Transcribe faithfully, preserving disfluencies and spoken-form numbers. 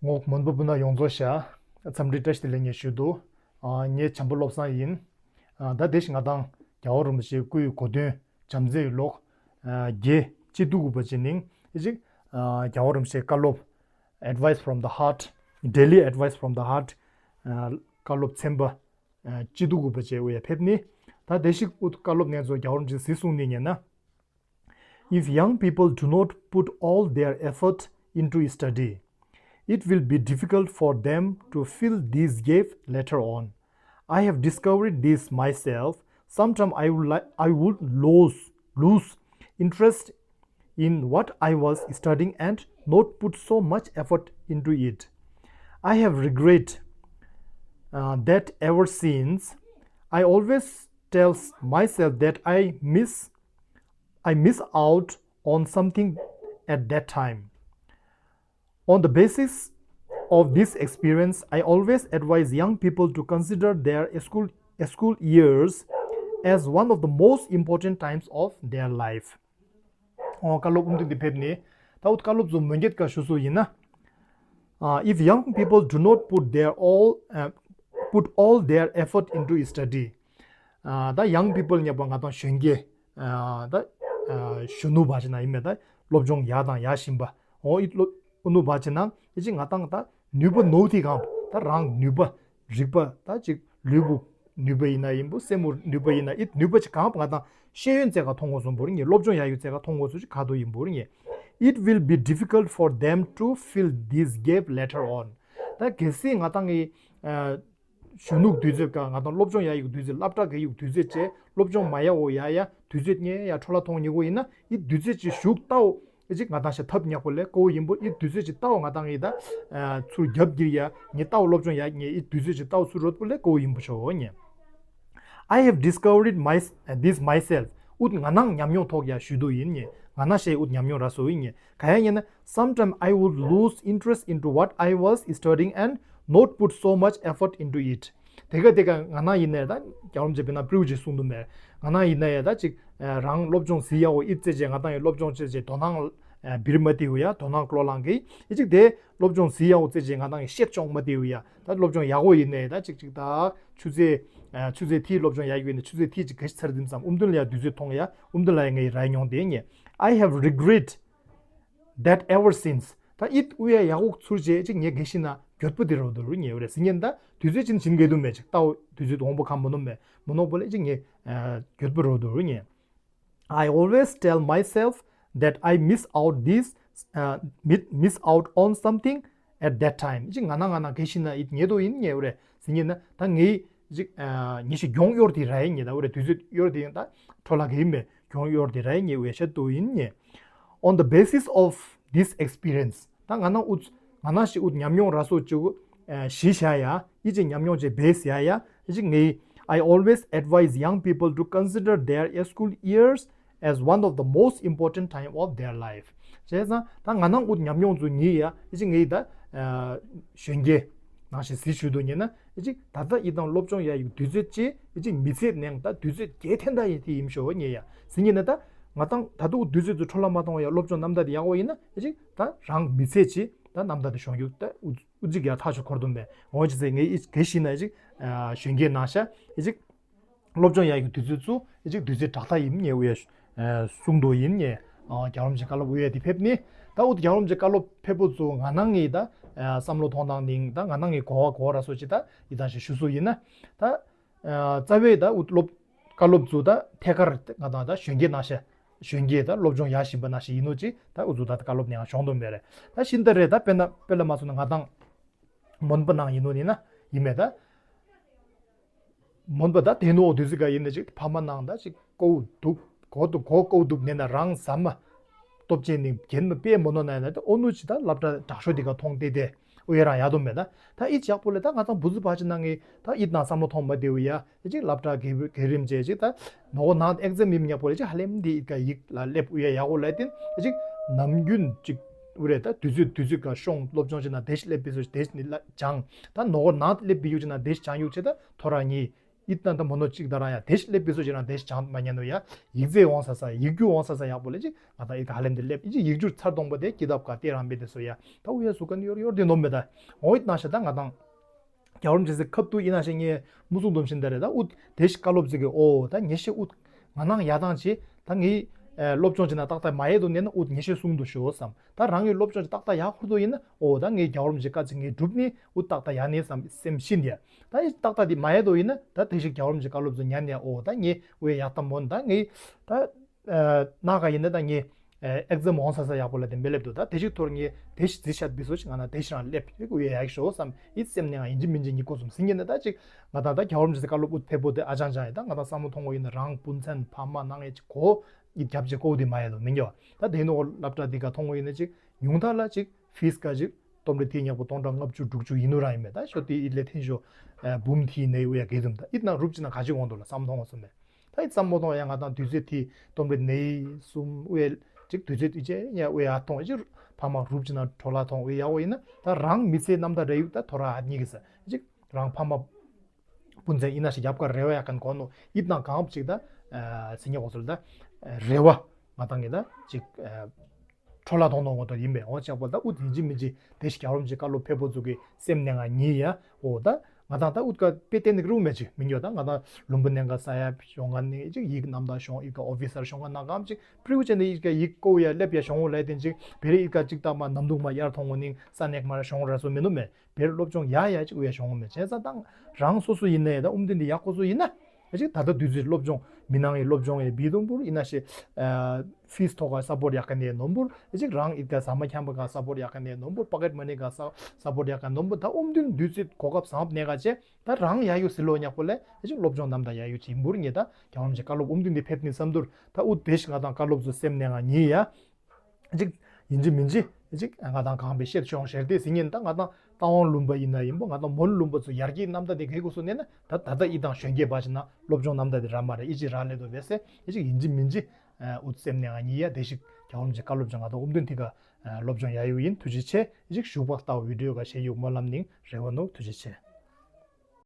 ངོ་མོན་པ་སྤུན་ཟླ་ཡོངས་རྫོགས་ཤ། འཚམས་འདྲི་བཀྲ་ཤིས་བདེ་ལེགས་ངས་ཞུ་འདུག་ཨ། ངའི་བྱམས་པ་བློ་བཟང་ཡིན། ཨ། ད་དེ་བཞིན་ང་དང་རྒྱལ་བ་རིན་པོ་ཆེའི་སྐུའི་གོ་སྟོན་བྱམས་བརྩེའི་ལོག་ཨ། བརྒྱད་བཅུ་དགུ་པ་ཅིག་ནང་ཨེ་ཅིག་ཨ། རྒྱལ་བ་རིན་པོ་ཆེའི་བཀའ་སློབ། Advice from the Heart, Daily Advice from the Heart ཨ། བཀའ་སློབ་ཚན་པ་ཨ། བཅུ་དགུ་པ་བཅས་འུ་ཡ་ཕེབས་ནི། ད་དེ་ཞིག་ཨུད་བཀའ་སློབ་ནས་ཚོ་རྒྱལ་བ་རིན་པོ་ཆེས་གཟིགས་གསུངས་ནི་ཉན་ན། If young people do not put all their effort into study, it will be difficult for them to fill this gap later on. I have discovered this myself. Sometimes I would, li- I would lose, lose interest in what I was studying and not put so much effort into it. I have regret uh, that ever since. I always tell myself that I miss I miss out on something at that time. On the basis of this experience, I always advise young people to consider their school, school years as one of the most important times of their life. ཨོ། བཀའ་སློབ་ཨུམ་དུ་འདི་ཕེབས་ནས་ད་འུ་བཀའ་སློབ་ཚོ་མོན་སྐད་ཀ་ཞུ་སུ་ཡིན་ན། Uh, if young people do not put their all uh, put all their effort into study. ཨ། ད་ཡང་པི་པལ་ཉེ་པ་ང་དང་གཞོན་སྐྱེས། ཨ། ད་ཨ། གཞོན་ནུ་བ་ཅི་ན་ཡིན་མེད་ད་སློབ་སྦྱོང་ཡག་དང་ཡག་བཞིན་པ། འོ་ཨི་སློབ་ཨུ་ནུ་བ་ཅི་ན་ཨི་ཅི་ང་དང་ད་ནུས་པ་ནོར་དེ་གང་ད་རང་ནུས་པ་རིག་པ་ད་ཅིག་ལུས་པོ་ནུས་པ་ཡིན་ན་ཡིན་པོ་སེམས་པོ་ནུས་པ་ཡིན་ན་ཨི་ནུས་པ་ཅིག་གང་ང་དང་ཤེས་ཡོན་བཙལ་ག་མཐོང་དགོས་སོང་བོ་རིང་ངེ་སློབ་སྦྱོང་ཡག་ཡོད་བཙལ་ག་མཐོང་དགོས་སོང་ཅིག་ག་དོ་ཡིན་བོ་རིང་ངེ། It will be difficult for them to fill this gap later on. ད་གལ་སྲིད་ང་དང་ངི་ཨ། གཞོན་ནུ་དུས་ཚོད་ཀ་ང་དང་སློབ་སྦྱོང་ཡག་ཡུག་དུས་ཚོད་སློབ་གྲྭ་གི་ཡུག་དུས་ཚོད་བཅས་སློབ་སྦྱོང་མ་ཡག་འོ་ཡ་ཡ་དུས་ཚོད་ཉེ་ཡ་འཕྲོ་ལ་ཐོང་ཉེ་གོ་ཡིན་ན་ཨི་དུས་ཚོད་ཅིག་ཞུགས་ལྟའོ། ཨི་ཅིག་ང་དང་ཤ་ཐབས་ཉག་པོ་ལས་ཀོ་ཡིན་པོ་ཨི་དུས་ཚོད་ཅིག་ལྟའོ་ང་དང་ཡི་ད་ཚུར་རྒྱབ་འགྱིར་ཡ་ཉེ་ལྟའོ་སློབ་སྦྱོང་ཡག་ཉེ་ཨི་དུས་ཚོད་ཅིག་ལྟའོ་ཚུར་རོད་པོ་ལས་ཀོ་ཡིན་པོ་ཆོ་ཉེ། I have discovered my, this myself. ཨུད་ང་ནང་ཉམས་མྱོང་ཐོག་ཡ་ཞུ་དུ་ཡིན་ཉེ། ང་ན་ཤེས་ཨུད་ཉམས་མྱོང་ར་སོ་ཡིན་ཉེ། ག་ཡ་ཉེ་ན། Sometimes I would lose interest into what I was studying and not put so much effort into it. དེ་ག་དེ་ག་ང་ན་ཡིན་ནས་ད་རྒྱལ་བ་རིན་པོ་ཆེ་བེ་ན་པྲིའུ་ཅེ་གསུང་དུ་མེད། ང་ན་ཡིན་ན་ཡ་ད་ཅིག་རང་སློབ་སྦྱོང་ཟི་ཡ་འོ་ཨི་ཙེ་ཅེ་ང་དང་ཡི་སློབ་སྦྱོང་ཅེ་ཅེ་དོ་སྣང་བིར་མ་ཏི་འུ་ཡ་དོ་སྣང་ཀློ་ལང་གི་ཨི་ཅིག་དེ་སློབ་སྦྱོང་ཟི་ཡ་འོ་ཙེ་ཅེ་ང་དང་ཡི་ཤེད་ཅོང་མ་ཏི་འུ་ཡ་ད་སློབ་སྦྱོང་ཡག་འོ་ཡིན་ནས་ད་ཅིག་ཅིག་ད་ཆུ་ཚེ་ཆུ་ཚེ་ཐིའི་སློབ་སྦྱོང་ཡག་ཡོད་ནས་ཆུ་ཚེ་ཐིའི་ཅིག་ག་ཤི་ཚར་དིམ་སམ་ཨུམ་དུན་ལ་ཡ་དུས་ཚོད་ཐོང་ཡ་ཨུམ་དུན་ལ་ཡ་ངའི་ར་མྱོང་དེ་ཉེ། I have regret that ever since. ད་ཨིད་ཨུ་ཡ་ཡག་འོག་ཚུར་རྗེས་ཅིག་ངས་དགེ་ཤི་ན་འགྱོད་པོ་དེ་རོ་དོ་རུ་ཉེ་བ་རེད་ཟིན་ཉེན་ད་དུས་ཚོད་ཅིན་ཕྱིན་གེ་དུ་མེད་ཅིག་ལྟའོ་དུས་ཚོད་དུ་འོང་པོ་ཁམ་མོ་ནོ་མེད་མོ་ནོ་པོ་ལས་ཅིག་ངས་འགྱོད་པོ་རོ་དོ་རུ་ཉེ། I always tell myself that I miss out this, uh, mi- miss out on something at that time. ཅིག་ང་ན་ང་ན་དགེ་ཤི་ན་ཨིད་ཉེ་དོ་ཡིན་ཉེ་བ་རེད་ཟིན་ཉེན་ད་ད་ངས་ཅིག་ཉེ་ཤི་གྱོང་གཡོར་དེ་ར་ཡིན་ཉེ་ད་བ་རེད་དུས་ཚོད་གཡོར་དེ་ཡིན་ད་འཕྲོ་ལ་གེ་ཡིན་མེད་གྱོང་གཡོར་དེ་ར་ཡིན་ཉེ་བའི་ཤ་དོ་ཡིན་ཉེ། On the basis of this experience. ད་ང་ན་ཨུད་ང་ན་ཤི་ཨུད་ཉམས་མྱོང་ར་སོ་ཅུ་ཨ་ཤི་ཤ་ཡ་ཨི་ཅི་ཉམས་མྱོང་ཅེ་བེས་ཡ་ཡ་ཨི་ཅི་ངེ། I always advise young people to consider their school years as one of the most important time of their life. བྱས་ཙང་ད་ང་ན་ཨུད་ཉམས་མྱོང་ཚུ་ཉི་ཡ་ཨི་ཅི་ངེ་ད་ཨ་གཞོན་སྐྱེས་ནང་བཞིན་ཟི་ཞུ་དུ་ཉེ་ན། ཨི་ཅིག་ད་ལྟ་ཨི་དང་སློབ་སྦྱོང་ཡ་ཡུག་དུས་ཚོད་ཅེ་ཨི་ཅིག་མི་ཚེ་ནང་ད་དུས་ཚོད་རྒྱལ་ཐན་ད་ཡི་ཐི་ཡིམ་ཤོ་ཉེ་ཡ་ཟིན་ཉེ་ན་ད་ང་དང་ད་དུ་དུས་ཚོད་ཚུ་འཕྲོ་ལ་མ་གཏོང་བ་ཡ་སློབ་སྦྱོང་རྣམ་ཐར་དེ་ཡག་པོ་ཡིན་ན་ཨི་ཅིག་ད་རང་མི་ཚེ་ཅི་ད་རྣམ་ཐར་དེ་ཤོང་ཡུག་ད་ཨུ་ཨུ་ཅིག་ཡ་ཐག་ཆོད་འཁོར་དུ་མེད་འོང་ཅི་ཟེ་ངེ་ཨི་གེ་ཤི་ན་ཨི་ཅིག་གཞོན་སྐྱེས་ནང་ཤ་ཨི་ཅིག་སློབ་སྦྱོང་ཡག་གི་དུས་ཚོད་ཚུ་ཨི་ཅིག་དུས་ཚོད་དྲག་ཐ་ཡིན་ཉེ་ཨུ་ཡ་གསུང་དོ་ཡིན་ཉེ། རྒྱལ་བ་རིན་པོ་ཆེ་བཀའ་སློབ་ཨུ་ཡ་དེ་ཕེབས་ནི་ད་ཨུ་རྒྱལ་བ་རིན་པོ་ཆེ་བཀའ་སློབ་ཕེབས་པོ་ཚུ་ང་ནང་ངེ་ད་བསམ་བློ་གཏོང་སྟངས་ནིང་ད་ང་ནང་ངེ་གོ་བ་གོ་བ་ར་སོ་ཅི་ད་ཡི་ད་ཞེ་ཞུ་སུ་ཡིན་ན་ད་རྩ་བའི་ད་ཨུ་སློབ་བཀའ་སློབ་ཚུ་ད་ཐད་ཀར་ང་དང་ད་གཞོན་སྐྱེས་ནང་ཤ་གཞོན་སྐྱེས་ད་སློབ་སྦྱོང་ཡག་བཞིན་པ་ནང་ཤ་ཡིན་ནོ་ཅི་ད་ཨུ་ཚུ་ད་བཀའ་སློབ་ནས་ཡང་གཞོང་དོ་མེད་རེད། ད་ཤིན་ད་རེད་ད་དཔེར་ན་དཔེར་ལ་མ་སོང་ན་ང་དང་མོན་པ་ནང་ཡིན་ནོ་ནི་ན་ཡིན་མེད་ད། མོན་པ་ད་དེ་ནོ་དུས་ཚིགས་ག་ཡིན་ན་ཅིག་ཕ་མ་ནང་ད་ཅིག་ཀོ་འདུག་གོ་འདུག་གོ་ཀོ་འདུག་ནས་ན་རང་ཟ་མ་སྟོབས་ཆེན་ནི་རྒྱན་མ་དཔེ་མོ་ནོ་ན་ཡིན་ན་ད་ཨོ་ནུ་ཅི་ད་སློབ་གྲྭ་དྲག་ཤོས་དེ་ག་མཐོང་དེ་དེ་ཨོ་ཡ་རང་ཡག་དོ་མེད་ད། ད་ཨི་ཅག་པོ་ལས་ད་ང་ཚང་བུ་ཚུ་ཕ་ཅི་ནང་ངི་ད་ཨི་ནང་བསམ་བློ་ཐོང་མ་དེ་ཨོ་ཡ་ཨི་ཅིག་སློབ་གྲྭ་གེ་གེ་རིམ་ཅེ་ཅིག་ད་ནོ་ནང་ཨེག་ཛམ་མི་མཉམ་པོ་ལས་ཅིག་ཧ་ལེམ་འདི་ཨི་ཀ་ཡིག་ལ་སླེབས་ཨོ་ཡ་ཡག་ཨོ་ལ་ཏིན་ཨི་ཅིག་ནམ་རྒྱུན་ཅིག་ཨུ་རེད་ད་དུས་ཚོད་དུས་ཚོད་ག་ཤོང་སློབ་སྦྱོང་ཅི་ན་དེ་ཤི་སླེབས་པི་སོ་དེ་ཤི་ནི་ལ་སྦྱང་ད་ནོ་ནང་སླེབས་པི་ཡུག་ཅི་ན་དེ་ཤི་སྦྱང་ཡུག་ཅེ་ད་ཐོ་ར་ཉི། ཨི་ཏན་ད་མོ་ནོ་གཅིག་ད་རང་ཡ་དེ་ཞིག་སླེབས་པའི་སོ་ཅིག་རང་དེ་ཞིག་བྱང་མ་ཉན་ནོ་ཡ། ཡིག་རྩེ་འོང་ས་ས་ཡིག་རྒྱུགས་འོང་ས་ས་ཡག་པོ་ལས་ཅིག་ང་ད་ཨི་ཀ་ཧ་ལེམ་དེ་སླེབས་ཨི་ཅིག་ཡིག་རྒྱུགས་ཚར་གཏོང་པ་དེ་ཀི་དབ་ཀ་དེ་རང་བེ་དེ་སོ་ཡ། ད་ཨུ་ཡ་སུ་ཀ་ནི་ཡོར་ཡོར་དེ་ནོམ་མེ་ད། འོ་ཨི་ཏན་ཤ་ད་ང་དང་རྒྱལ་བ་རིན་པོ་ཆེ་ཁབ་ཏུ་ཡིན་ན་ཞེ་ངས་མུ་སུང་སྡོམ་བཞིན་ད་རེད། ད་ཨུ་དེ་ཞིག་བཀའ་སློབ་ཟེར་གི་ཨོ་ད་ངེ་ཤེ་ཨུ་ང་ནང་ཡ་དང་ཅི་ད་ངའི་སློབ་སྦྱོང་ཅི་ན་ཏག་ཏག་མ་ཡེ་དོ་ནས་ན་ཨུ་ངེ་ཤེ་སུང་དུ་ཤོ་བསམ། ད་རང་གི་སློབ་སྦྱོང་ཅི་ཏག་ཏག་ཡག་ཧུར་དོ་ཡིན་ན་ཨོ་ད་ངའི་རྒྱལ་བ་རིན་པོ་ཆེ་བཀའ་ཅི་ངའི་སྒྲུབ་ནི་ཨུ་ཏག་ཏག་ཡག་ནས་བསམ་སེམས་ཤིན་ཡ། ད་ཨི་ཏག་ཏག་དེ་མ་ཡེ་དོ་ཡིན་ན་ད་དེ་ཞིག་རྒྱལ་བ་རིན་པོ་ཆེ་བཀའ་སློབ་ཚོ་ཉན་ནས་ཨོ་ད་ངའི་ཨུ་ཡ་ཡག་ད་མོ་ད་ངའི་ད་ན་ག་ཡིན་ན་ད་ངའི་ཨེག་ཛམ་འོང་ས་ས་ཡག་པོ་ལ་དེ་འབེལ་ལེབ་དུ་ད་དེ་ཞིག་ཐོར་ངའི་དེ་ཞིག་རྫི་ཤ་བི་སོ་ཞིག་ང་ན་དེ་ཞིག་རང་སླེབས་ཨི་ཀ་ཡ་ཡག་ཤོ་བསམ་ཨི་སེམས་ནས་ང་ཡིན་གཅིག་མིན་གཅིག་ཉིད་ཀོ་སུམ་སིང་ངེ་ནི་ད་ཅིག་ང་ད་ད་རྒྱལ་བ་རིན་པོ་ཆེ་བཀའ་སློབ་ཨུད་ཕེབས་པོ་དེ་ཨ་ཅང་ཅང་ཡིན། ད་ང་ད་བསམ་བློ་ཐོང་གོ་ཡིན་ན་རང་སྤུན་མཚན་ཕ་མ་ནང་ཡ་ཅིག་གོ་ཨི་རྒྱབ་ཅིག་ཀོ་དེ་མ་ཡ་དོ་མིན་གྱོ། ད་དེ་ནོ་སློབ་གྲྭ་དེ་ག་ཐོང་གོ་ཡིན་ན་ཅིག་ཉུང་མཐའ་ལ་ཅིག་ཕིས་ཀ་ཅིག་སྟོང་རེ་དེ་ཉག་པོ་སྟོང་ཕྲག་ལྔ་བཅུ་དྲུག་ཅུ་ཡིན་ནོ་རང་ཡིན་མེད། ད་ཤོ་དེ་ཨི་ལེ་ཐེན་ཤོ་འབུམ་དེའི་ནས་ཨུ་ཡ་གེ་དུམ་ད་ཨི་ན་རུབ་ཅི་ན་ག་ཅིག་འོང་དོ་ལ་བསམ་ཐོང་བ་སོ་མེད། ད་ཨི་བསམ་བློ་ཐོང་ཡ་ང་དང་དུས་ཚོད་དེ་སྟོང་རེ་ནས་གསུམ་ཨུ་ཡ་ཅིག་དུས་ཚོད་ཨི་ཅེ་ཡ་ཨུ་ཡ་ཐོང་ཨི་ཅིག་ཕ་མ་རུབ་ཅི་ན་གྲོ་ལ་ཐོང་ཨུ་ཡ་ཨོ་ཡིན་ན་ད་རང་མི་ཚེ་རྣམ་ཐར་རེ་ཡུག་ད་ཐོ་ར་ཨ་ཉིག་གི་ས་ཨི་ཅིག་རང་ཕ་མ་སྤུན་མཚན་ཡིན་ན་ཞིག་རྒྱབ་ཀ་རེ་བ་ཡག་གན་གོ་ནོ་ཡིད་ནང་གང་ཅིག་ད་སེ་ཉ་གོ་སོལ་ད་རེ་བ་ང་དང་གི་ད་ཅིག་འཕྲོ་ལ་གཏོང་གཏོང་གོ་ད་ཡིན་པས། འོ་ཅག་པོ་ད་ཨུ་ཡིན་གཅིག་མིན་གཅིག་དེ་ཞིག་རྒྱལ་བ་རིན་པོ་ཆེ་བཀའ་སློབ་ཕེབས་པོ་ཚོ་གི་སེམས་ནས་ང་ཉིད་ཡ་འོ་ད་ང་དང་ད་ཨུ་ཀ་དཔེ་བསྟན་ནི་རུང་མེད་ཅིག་མིན་གྱོ། ད་ང་དང་ལུམ་བུ་ནན་ག་ས་ཡ་ཤོང་ག་ནི་ཅིག་ཡིག་རྣམ་དག་ཤོང་ཨི་ཀ་ཨོ་ཕི་སར་ཤོང་ག་ན་གམ་ཅིག་པྲིའུ་ཅན་ནི་ཨི་ཀ་ཡིག་ཀོ་ཡ་སླེབས་ཡ་ཤོང་འོ་ལས་དེན་ཅིག་བེ་རེ་ཨི་ཀ་ཅིག་ད་མ་ནམ་དུག་མ་ཡར་ཐོང་ངོ་ནིང་ས་ནེག་མ་ར་ཤོང་ར་སོ་མི་ནུ་མེད། བེར་སློབ་སྦྱོང་ཡ་ཡ་ཅིག་ཨུ་ཡ་ཤོང་མེད། བྱས་ཙང་ད་རང་སོ་སོ་ཡིན་ན་ཡ་ད་ཨུམ་དུན་དེ་ཡག་ཁོ་སོ་ཡིན་ན་ཨ་ཅིག་ད་ལྟ་དུས་ཚོད་སློབ་སྦྱོང་མི་ནང་ཡི་སློབ་སྦྱོང་ཡ་བི་དུམ་བུར་ཡིན་ན་ཤེ་ཕིས་ཐོག་ག་ས་པོར་ཡག་ག་ནས་ནོམ་བུར་ཨ་ཅིག་རང་ཨི་ཀ་ཟ་མ་འཁྱམ་པ་ག་ས་པོར་ཡག་ག་ནས་ནོམ་བུར་པ་ཀེད་མ་ནི་ག་ས་ས་པོར་ཡག་ག་ནོམ་བུར་ད་ཨུམ་དུན་དུས་ཚོད་གོ་སྐབས་བཟང་པོ་ནས་ག་ཅེ་ད་རང་ཡ་ཡུ་སི་ལོ་ཉག་པོ་ལས་ཨ་ཅིག་སློབ་སྦྱོང་རྣམ་དག་ཡ་ཡུ་ཅིག་ཡིན་བུར་ངེ་ད་རྒྱལ་བ་རིན་པོ་ཆེ་བཀའ་སློབ་ཨུམ་དུན་དེ་ཕེབས་ནི་བསམ་དུར་ད་ཨུ་དེ་ཞིག་ང་དང་བཀའ་སློབ་ཚོ་སེམས་ནས་ང་ཉིད་ཡ། ཅིག་ཡིན་གཅིག་མིན་གཅིག་ཅིག་ང་དང་གང་པའི་བཤད་ཤོང་ཞེར་ཏེ་ཟིན་ཡིན། ད་ང་དང་རྟ་དབང་ལུང་པ་ཡིན་ན་ཡིན་པོ་ང་དང་མོན་ལུང་པ་ཚོ་ཡར་རྒྱས་རྣམ་ཐར་དེ་གེ་གོ་སོ་ནས་ན་ད་ད་ལྟ་ཡི་དང་གཞོན་སྐྱེས་པ་ཅིག་ན་སློབ་སྦྱོང་རྣམ་ཐར་དེ་ར་མ་རེད་ཨི་ཅི་ར་ལེ་དོ་བས་སེ་ཨི་ཅིག་ཡིན་གཅིག་མིན་གཅིག་ཨུ་སེམས་ནས་ང་ཉིད་ཡ་དེ་ཞིག་རྒྱལ་བ་རིན་པོ་ཆེ་བཀའ་སློབ་སྦྱོང་ང་དང་ཨུམ་དོན་དེ་ག་སློབ་སྦྱོང་ཡ་ཡུ་ཡིན། ཐུགས་རྗེ་ཆེ། ཨི་ཅིག་ཞུགས་པ་ལྟ་བ་བི་ཌིའོ་ག་ཤེས་ཡུག་སྨོན་ལམ་ནིང་རེ་བ་ནོ། ཐུགས་རྗེ་ཆེ།